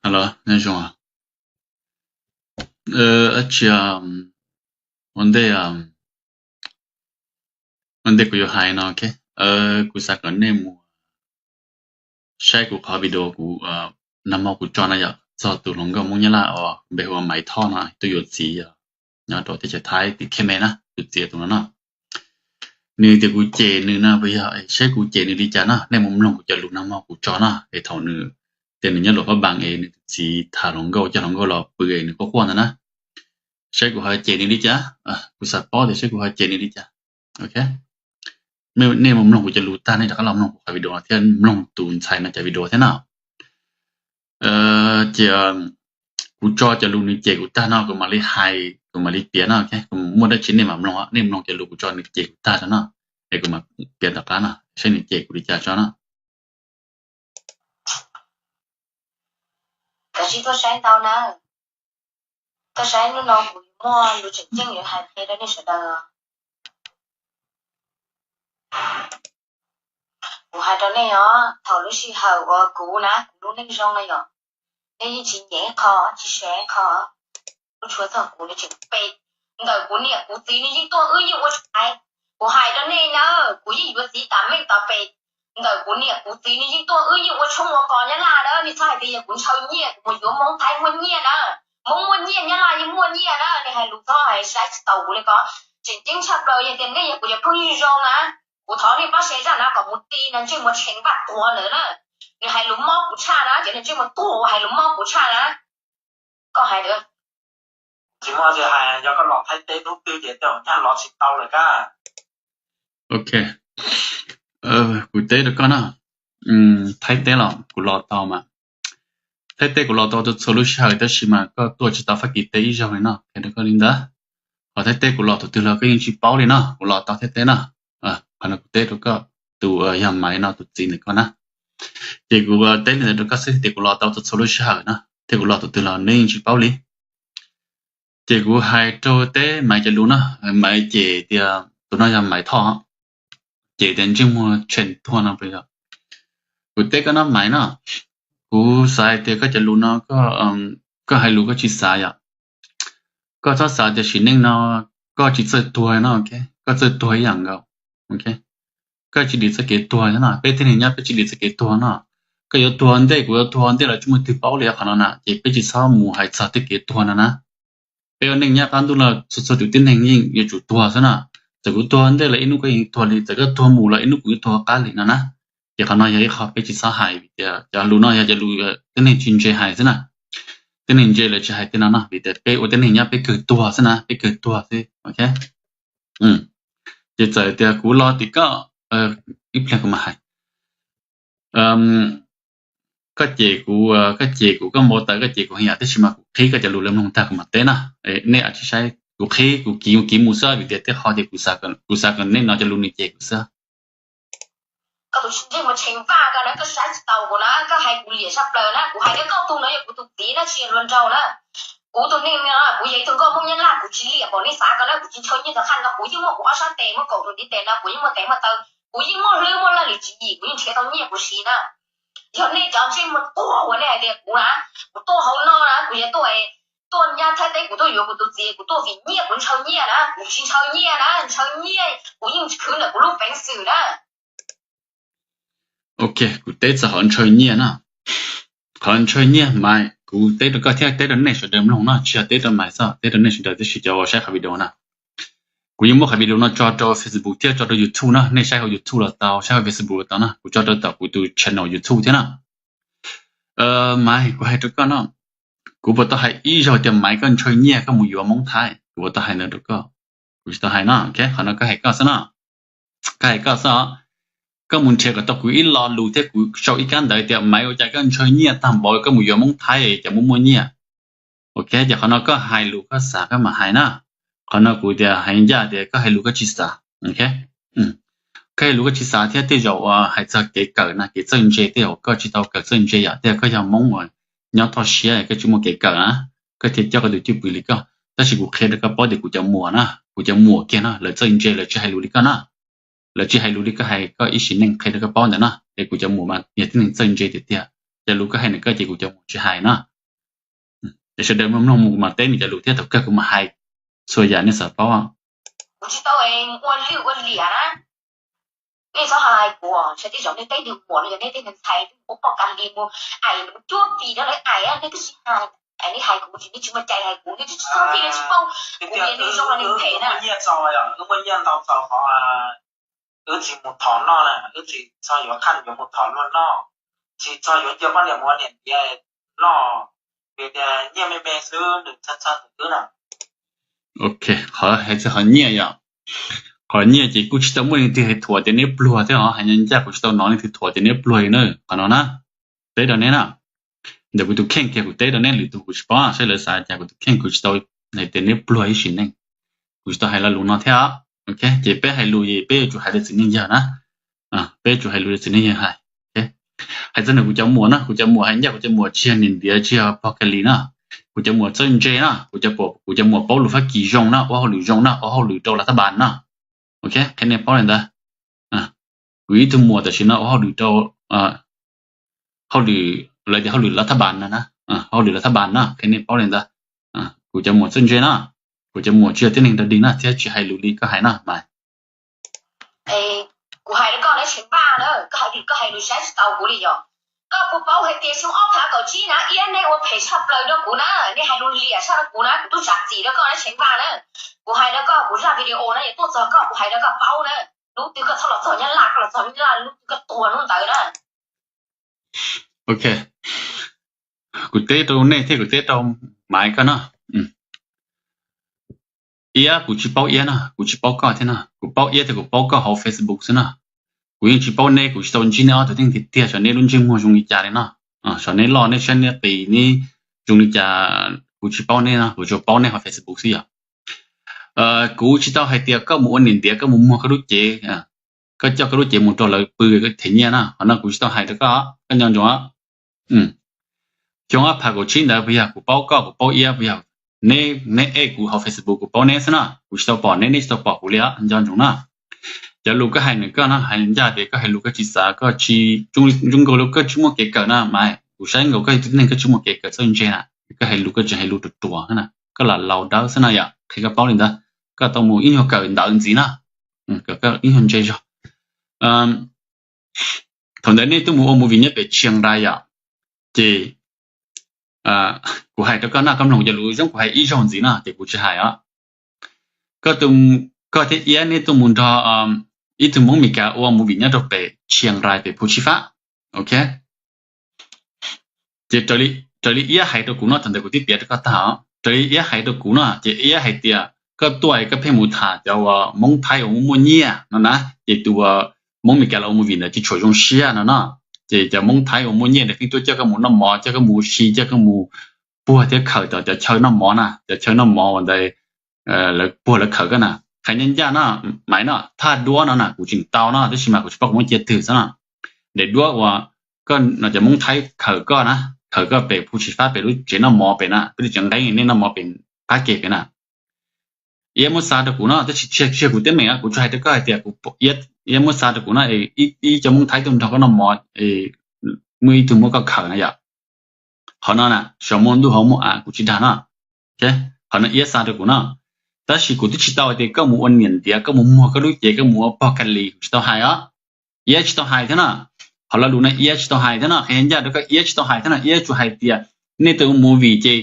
Hello, nyob zoo. Dab tsi, ua ntej, ua ntej kuv yuav hais no, kuv xav kom nej mus saib kuv qhov video kuv, nag hmo kuv tso no yom, txog tus hluas nkauj Hmoob Nyab Laj uas npe hu ua Maiv Thoj no, tuaj yuav txiv nyob rau teb chaws Thaib tim Kheej Me na, tus txiv tus no no. Nws tias kuv cem nws no puas yog, saib kuv cem nws li cas no, nej mus mloog kuv cov lus nag hmo kuv tso no, es thaum nws tias nws nyob Luam Phab Npaas es nws tus txiv tham hluas nkauj, coj hluas nkauj los pw es nws quaj quaj ntawd na. Saib kuv ho cem nws li cas, kuv xav paub tias saib kuv ho cem nws li cas. Ok, nej mus mloog kuv cov lus tag nej rov qab los mloog kuv qhov video thiab mloog tus ntxhais no cov video thiab na. Ces kuv tso cov lus nws cem kuv tag no kuv mam li hais, kuv mam li piav no, muaj dab tsi nej mam mloog, nej mloog cov lus kuv tso nws cem kuv tag no, es kuv mam piav tom qab no saib nws cem kuv li cas tso no. Koj tsis tuaj saib ntau na, koj saib hnub no kuv muaj lus tseem ceeb yuav hais qhia rau nej sawv daws. Kuv hais rau nej os, thaum lub sij hawm uas kuv na, kuv lub neej zoo no yom, nej yeej tsis nyiam ib qho, tsis share ib qho, lub tshuav txog kuv nws tseem pem. Ntawm kuv niam kuv txiv nws yeej tuaj wb yeej ua tshoob hais. Kuv hais rau nej na, kuv yeej yuav txiv tas meej tas pem. Ntawm kuv niam kuv txiv nws yeej tuaj wb yeej ua tshoob ua kos Nyab Laj na, nej txhob hais tias yog kuv ntshaw nyiaj kuv mus yuav Hmoob Thaib muaj nyiaj na. Hmoob muaj nyiaj Nyab Laj yeej muaj nyiaj na, nej hais lus txhob hais saib tsis taus kuv li ko. Tseem ceeb tshaj plaws yog tias nej yog kuv cov phooj ywg zoo na, kuv thov nej pab share zaj no kom mus ti no ntsej muag Tsheej Vaj tuag ntawd na. Nws hais lus mob kuv tshaj na, cov ntsej muag tuag hais lus mob kuv tshaj na. Koj hais, tsis muaj hais, yog koj los Thaib teb hnub twg ces tej zaum nyab los tsis tau lawm kab. Ok, kuv teb rau koj na, Thaib teb los kuv los tau mas. Thaib teb kuv los tau txhua txhua lub sij hawm tab sis mas koj tuaj tsis tau Fab Kis teb ib zaug li no, qhia rau koj li ntawd. Qhov Thaib teb kuv los tus twg los koj yeej tsis paub li no, kuv los tau Thaib teb na. Qhov no kuv teb rau koj, tus yog Maiv no tus txiv ntawm koj na. Ces kuv teb li ntawd rau koj xwb tias kuv los tau txhua txhua lub sij hawm na, thiab kuv los tus twg los neb yeej tsis paub li. Ces kuv hais rau teb Maiv cov lus na, Maiv cem tias tus no yog Maiv Thoj, cem tias ntsej muag Tsheej tuag no puas yog. Kuv teb koj no Maiv no, kuv xav hais tias koj cov lus no, koj hais lus koj tsis xav yom. Koj txhob xav tias sim neej no koj tsis txawj tuag no, koj txawj tuag ib yam nkaus. Koj tsis dim txoj kev tuag no, peb tib neeg nyob peb tsis dim txoj kev tuag no. Koj yuav tuag ntej kuv yuav tuag ntej los tsis muaj twg paub li qhov no na, ces peb tsis txhob mus hais txog tej kev tuag no na. Peb ua neej nyob qab ntuj los txhua txhua tus tib neeg yeej yuav tsum tuag xwb na. Txawm kuv tuag ntej los ib hnub koj yeej tuag li, txawm koj tuag mus los ib hnub kuv yuav tuag qab li no na. Ces qhov no yog ib qho peb tsis txhob hais tias cov lus no yog cov lus tib neeg tsis ntse hais xwb na. Tib neeg ntse lawv tsis hais tej no no, vim tias peb ua tib neeg nyob peb kawg tuag xwb na, peb kawg tuag xwb, ok. Ces txawm tias kuv los tim koj, ib pliag kuv mam hais. Koj cem kuv, koj cem kuv, koj npau taws koj cem kuv heev yam, tab sis mas kuv qhib koj cov lus los mloog tag kuv mam teb na. Nej tsis saib, kuv qhib, kuv kiv kiv mus xwb, vim tias tej qho tias kuv xav kom nej no cov lus nws cem kuv xwb. Koj tus ntsej muag Tsheej Vaj ko na, koj saib tsis taus kuv na, koj hais kuv liam sab plaws na, kuv hais tias koj tus no yog kuv tus txiv na, tsis yog hluas nraug na. Kuv tus neeg no kuv yog ib tug nkauj Hmoob Nyab Laj, kuv tsis liam npaum nej xav ko na, kuv tsis ntshaw nyiaj txog qhaj no, kuv yeej muaj kuv ob sab tes, muaj kaum tus ntiv tes no, kuv yeej muaj tes muaj taw, kuv yeej muaj hlwb muaj laj lim tswv yim, kuv yeej nrhiav tau nyiaj kuv siv na. Yog nej cov ntsej muag tuag uas nej hais tias kuv na, kuv tuaj hauv no na, kuv yog tuaj, tuaj nyob Thaib teb kuv tuaj yuav kuv tus txiv, kuv tuaj vim nyiaj, kuv ntshaw nyiaj na, kuv tsis ntshaw nyiaj na, ntshaw nyiaj kuv yeej khwv ntawm kuv lub peev xwm na. Ok, kuv teb txog qhov ntshaw nyiaj na. Qhov ntshaw nyiaj Maiv, kuv teb rau koj thiab teb rau nej sawv daws mloog no, tsis yog teb rau Maiv xwb, teb rau nej sawv daws, tab sis cov uas saib qhov video na. Kuv yeej muab qhov video no tso rau Facebook thiab tso rau YouTube na, nej saib hauv YouTube los tau, saib hauv Facebook los tau na, kuv tso rau tom kuv tus channel YouTube thiab na. Maiv, kuv hais rau koj no, kuv puas tau hais ib zaug tias Maiv koj ntshaw nyiaj koj mus yuav Hmoob Thaib, kuv puas tau hais ntawd rau koj? Kuv tsis tau hais no, ok, qhov no koj hais koj xwb no. Koj hais koj xwb os. Koj mus nrhiav kom tau kuv ib lo lus thiab kuv sau ib kab ntawv tias Maiv ua cas koj ntshaw nyiaj tag npaum koj mus yuav Hmoob Thaib ces muaj muaj nyiaj. Ok, ces qhov no koj hais lus koj xav koj mam hais na. Qhov no kuv tias hais ncaj tias koj hais lus koj tsis xav. Ok, koj hais lus koj tsis xav thiab tej zaum uas hais txog kev kawm na, kev txawj ntse, tej zaum koj tsis tau kawm txawj ntse yom, tej zaum koj yog Hmoob uas nyob toj siab koj tsis muaj kev kawm na, koj thiaj coj koj tus cwj pwm li koj. Tab sis kuv qhia rau koj paub tias kuv cov muam na, kuv cov muam kiag na, lawv txawj ntse lawv tsis hais lus li koj na. Lawv tsis hais lus li koj hais, koj ib sim neej qhia rau koj paub ntawm no, es kuv cov muam mas yog tib neeg txawj ntse tiag tiag. Cov lus koj hais ntawm koj ces kuv cov muam tsis hais na. Es sawv daws mloog mloog mus kuv mam teb nws cov lus thiab thaum kawg kuv mam hais txhua yam nej xav paub. Kuv tsis tau ua lwj ua liam na. Nej txhob hais kuv, sawv daws zaum nej teb nws muam los yog nej tej ntxhais mus poj kas li mus aim cuab pis rau lawv aim, nej twb tsis hais, nej hais kuv ces nej tsis muaj cai hais kuv, nej twb tsis txog thiab nej tsis paub kuv niam nws zoo los nws phem na. Wb muaj nyiaj ntau txaus qhov wb tsis mus thov noj na, wb tsis txog yuav qhaj yuav mus thov luag noj, tsis txog yuav cia poj niam mus ua niam ntiav noj, vim tias nyiaj me me xwb nws txhawj txhawj tus twb na. Ok, qhov hais txog qhov nyiaj yom, qhov nyiaj ces kuj tsis tau muaj leej twg hais thuam tias neb pluag thiab os, hais ncaj ncaj kuv tsis tau hnov leej twg thuam tias neb pluag li na, qhov no na, teb rau neb na. Ntawm kuv tus kheej kiag kuv teb rau neb, lwm tus kuv tsis paub, saib lawv xav cas, kuv tus kheej kuv tsis tau hais tias neb pluag ib sim neej, kuv tsis tau hais lo lus no thiab. Ok, ces peb hais lus es peb yuav tsum hais rau txiv neej yawg na, peb yuav tsum hais lus rau txiv neej yawg hais. Hais txog ntawm kuv cov muam na, kuv cov muam hais ncaj kuv cov muam tsis yog niam ntiav tsis yog pog ka li na, kuv cov muam txawj ntse na, kuv cov muam paub lus Fab Kis zoo na, ua hauj lwm zoo na, ua hauj lwm rau lav thab npas na. Ok, qhia nej paub li ntawd. Kuv ib tug muam tam sim no ua hauj lwm rau hauj lwm, lawv tias hauj lwm lav thab npas na, hauj lwm lav thab npas na, qhia nej paub li ntawd. Kuv cov muam txawj ntse na, kuv cov muam tsis yog tib neeg dog dig na thiab tsis hais lus li koj hais na mas. Kuv hais rau koj na Tsheej Vaj na, koj hais lus saib tsis tau kuv li yog. Koj puas paub hais tias xyoo ob phav kaum tsib na Iab neb ua phem tshaj plaws rau kuv na, neb hais lus liam tshaj rau kuv na, kuv twb zam txim rau koj na Tsheej Vaj na. Kuv hais rau koj, kuv zaj video na yuav tuaj txog koj, kuv hais rau koj paub na. Hnub twg koj txhob los txog Nyab Laj, koj los txog Nyab Laj hnub twg koj tuag hnub ntawd na. Ok, kuv teb rau nej thiab kuv teb rau Maiv koj no. Iab kuv tsis paub Iab no, kuv tsis paub koj thiab no, kuv paub Iab thiab kuv paub koj hauv Facebook xwb no. Kuv yeej tsis paub neb, kuv tsis tau ntsib neb ob tug teej tiag tiag, xyov neb lub ntsej muag zoo li cas li no, xyov neb loj neb siab neb qis neb zoo li cas, kuv tsis paub neb no, kuv tsuas paub neb hauv Facebook xwb yom. Kuv tsis tau hais tias koj mus ua niam ntiav koj mus muag koj lub cev, koj coj koj lub cev mus rau lawv pw koj them nyiaj na, qhov no kuv tsis tau hais rau koj, koj nco ntsoov. Xyoo ob phav kaum tsib ntawd puas yog kuv paub koj kuv paub Iab puas yog? Neb, neb add kuv hauv Facebook kuv paub neb xwb na, kuv tsis tau pom neb, neb tsis tau pom kuv li os, nco ntsoov na. Cov lus koj hais nws koj no hais ncaj tias koj hais lus koj tsis xav, koj tsis, zoo nkaus li koj tsis muaj kev kawm na Maiv, kuv saib nkaus koj yog tus neeg koj tsis muaj kev kawm txawj ntse na, koj hais lus koj tseem hais lus ruam ruam na, koj lam laus dawb xwb na yom, qhia koj paub li ntawd, koj tau mus ib nyuag kawm ntawv ntxiv na, koj ib nyuag ntse zog. Thaum ntawd nej tuaj mus ua movie nyob pem Chiang Rai yom, ces kuv hais rau koj na, koj mloog cov lus zoo kuv hais ib zaug ntxiv no ces kuv tsis hais os. Koj, koj thiab Iab neb tuaj mus nrog ib tug Hmoob Mes Kas ua movie nyob rau pem Chiang Rai pem Phu Tsi Fab, ok. Ces raws li Iab hais rau kuv no, thaum ntawd kuv twb piav rau koj tag os, raws li Iab hais rau kuv no ces Iab hais tias koj tuaj es koj pheej mus tham cov uas Hmoob Thaib uas muaj muaj nyiaj no na, ces tus uas Hmoob Mes Kas los ua movie ntawd tsis tshua zoo siab no no. Ces cov Hmoob Thaib uas muaj nyiaj ntawd pheej tuaj coj koj mus noj mov, coj koj mus ua si, coj koj mus puag thiab khaws tom cov chaw noj mov na, cov chaw noj mov uas ntawd lawv puag lawv khaws koj na. Qhia ncaj ncaj no, Maiv no, thaj duab no na kuv tseem tau no, tab sis mas kuv tsis paub kuv muab cia twg xwb no. Daim duab uas koj no cov Hmoob Thaib khaws koj na, khaws koj pem Phu Tsi Fab pem lub tsev noj mov pem na, peb li tsev nqeeb nej noj mov pem qab ke pem na. Iab muab xa rau kuv no, tab sis tsis yog kuv teeb meem, kuv tsuas hais rau koj hais tias kuv, Iab muab xa rau kuv no, ib cov Hmoob Thaib tuaj nrog koj noj mov, muaj ib tug muab koj khaws na yom. Qhov no na, xyov muaj ntuj hauv muaj av kuv tsis dag no. Qhov no Iab xa rau kuv no. Tab sis kuv twb tsis tau hais tias koj mus ua niam ntiav, koj mus muag koj lub cev, koj mus ua pog Kali, kuv tsis tau hais os. Iab tsis tau hais thiab no. Qhov lo lus no Iab tsis tau hais thiab no, qhia ncaj rau koj, Iab tsis tau hais thiab no. Iab tsuas hais tias nej tuaj ua movie ces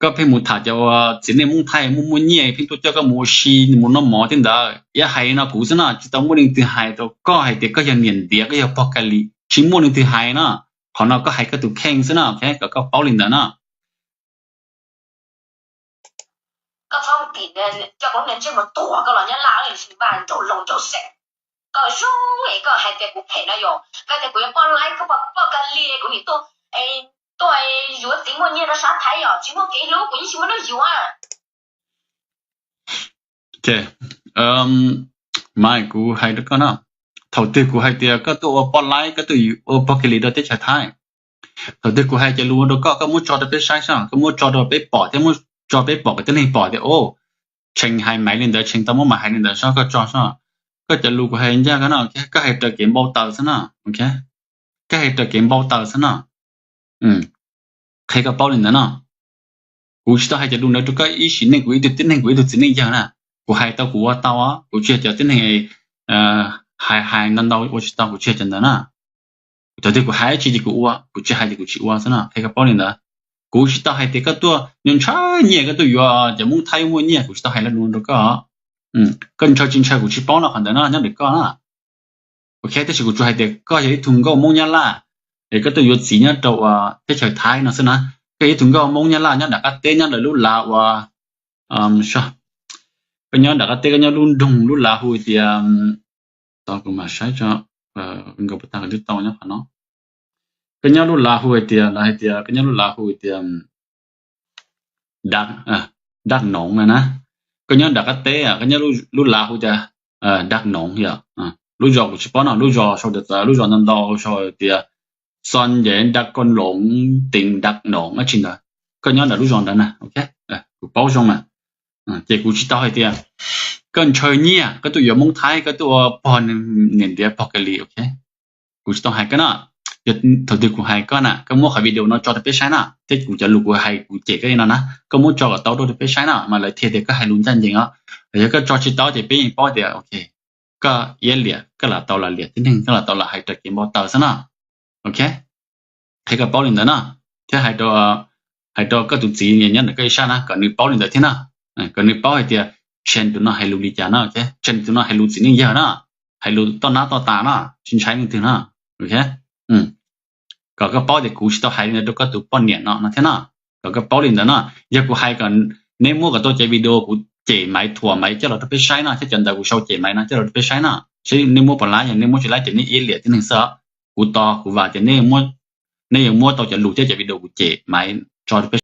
koj pheej mus tham cov txiv neej Hmoob Thaib muaj muaj nyiaj pheej tuaj coj koj mus ua si mus noj mov thiab ntawd. Iab hais li no kuv xwb no, tsis tau muaj leej twg hais rau koj hais tias koj yog niam ntiav, koj yog pog Kali, tsis muaj leej twg hais no. Qhov no koj hais koj tus kheej xwb no, ok, kom koj paub li ntawd no. Koj txhob mus tim coj koj lub niag ntsej muag tuag koj los Nyab Laj, nraum loog nraum xeem. Koj zoo es koj hais tias kuv phem no yom, koj tias kuv yog poj laib, koj poj Kali, kuv nim tuaj, tuaj yuav txiv muaj nyiaj rau sab Thaib yom, tsis muaj kev hlub kuv yeej tsis muaj neeg yuav. Maiv, kuv hais rau koj no, thaum twg kuv hais tias koj tuaj ua poj laib, koj tuaj ua pog Kali rau teb chaws Thaib? Thaum twg kuv hais cov lus rau koj, koj muab tso rau peb saib soj, koj muab tso rau peb pom thiab muab tso peb pom kom tib neeg pom tias o, Tsheej hais Maiv li ntawd, Tsheej tau muab Maiv hais li ntawd soj, koj tso soj. Koj cov lus kuv hais ncaj koj no, koj hais raws kev npau taws xwb no, ok, koj hais raws kev npau taws xwb no. Qhia koj paub li ntawd no. Kuv tsis tau hais cov lus ntawd rau koj ib sim neej, kuv ib tug tib neeg, kuv ib tug txiv neej yawg na. Kuv hais tau kuv ua tau os, kuv tsis yog cov tib neeg hais hais ntau ntau ua tsis tau, kuv tsis yog cov ntawd na. Thaum twg kuv hais dab tsi ces kuv ua, kuv tsis hais ces kuv tsis ua xwb no, qhia koj paub li ntawd. Kuv tsis tau hais tias koj tuaj ntshaw nyiaj koj tuaj yuav cov Hmoob Thaib muaj nyiaj, kuv tsis tau hais lo lus rau koj. Koj ntshaw tsis ntshaw kuv tsis paub no, qhov ntawd no nyob ntawm koj na. Ok, tab sis kuv tsuas hais tias koj yog ib tug nkauj Hmoob Nyab Laj es koj tuaj yuav txiv nyob rau teb chaws Thaib no xwb na. Koj yog ib tug nkauj Hmoob Nyab Laj nyob nram qab teb nyob lawv lub lav uas, koj nyob nram qab teb, koj nyob lub nroog lub lav hu tias, tos kuv mam saib tso, nkaus puas tag kuv twb tau nyob qhov no. Koj nyob lub lav hu hais tias, lawv hais tias koj nyob lub lav hu tias Dab Noov na. Koj nyob nram qab teb, koj nyob lub lav hu tias Dab Noov yom. Lub zos kuv tsis paub no, lub zos sau tias, lub zos ntau ntau sau tias Xon Nce Dab Koj Loov Teev Dab Noov dab tsi ntawd. Koj nyob nram lub zos ntawd na, ok, kuv paub zoo mas. Ces kuv tsis tau hais tias koj ntshaw nyiaj koj tuaj yuav Hmoob Thaib, koj tuaj ua pog niam ntiav pog kali, ok. Kuv tsis tau hais koj no. Yog thaum twg kuv hais koj na, koj muab qhov video no tso rau peb saib na, thiab kuv cov lus kuv hais kuv cem koj li no na, koj muab tso kom tau rau peb saib na, mas lawv thiaj tias koj hais lus ncaj ncees os. Yog koj tso tsis tau ces peb yeej paub tias ok, koj iab liam, koj lam tau lam liam tib neeg, koj lam tau lam hais raws kev npau taws xwb no. Ok, qhia koj paub li ntawd no, thiab hais rau koj tus txiv nyob ntawm koj ib sab na kom nws paub li ntawd thiab no, kom nws paub hais tias Tsees tus no hais lus li cas no, ok. Tsees tus no hais lus txiv neej yawg no, hais lus toj nab toj tas no, tsis ntshai leej twg no, ok. Kom koj paub tias kuv tsis tau hais li ntawd rau koj tus poj niam no no thiab no, kom koj paub li ntawd no. Yog kuv hais kom neb muab kom tau cov video kuv cem Maiv, thuam Maiv coj los rau peb saib no, thiab cov ntawd kuv sau cem Maiv no coj los rau peb saib no, seb neb muab puas laib, yog neb muab tsis laib ces neb iab liam tib neeg xwb. Kuv tos kuv vam tias neb yuav muab tau cov lus thiab cov video kuv cem Maiv tso rau peb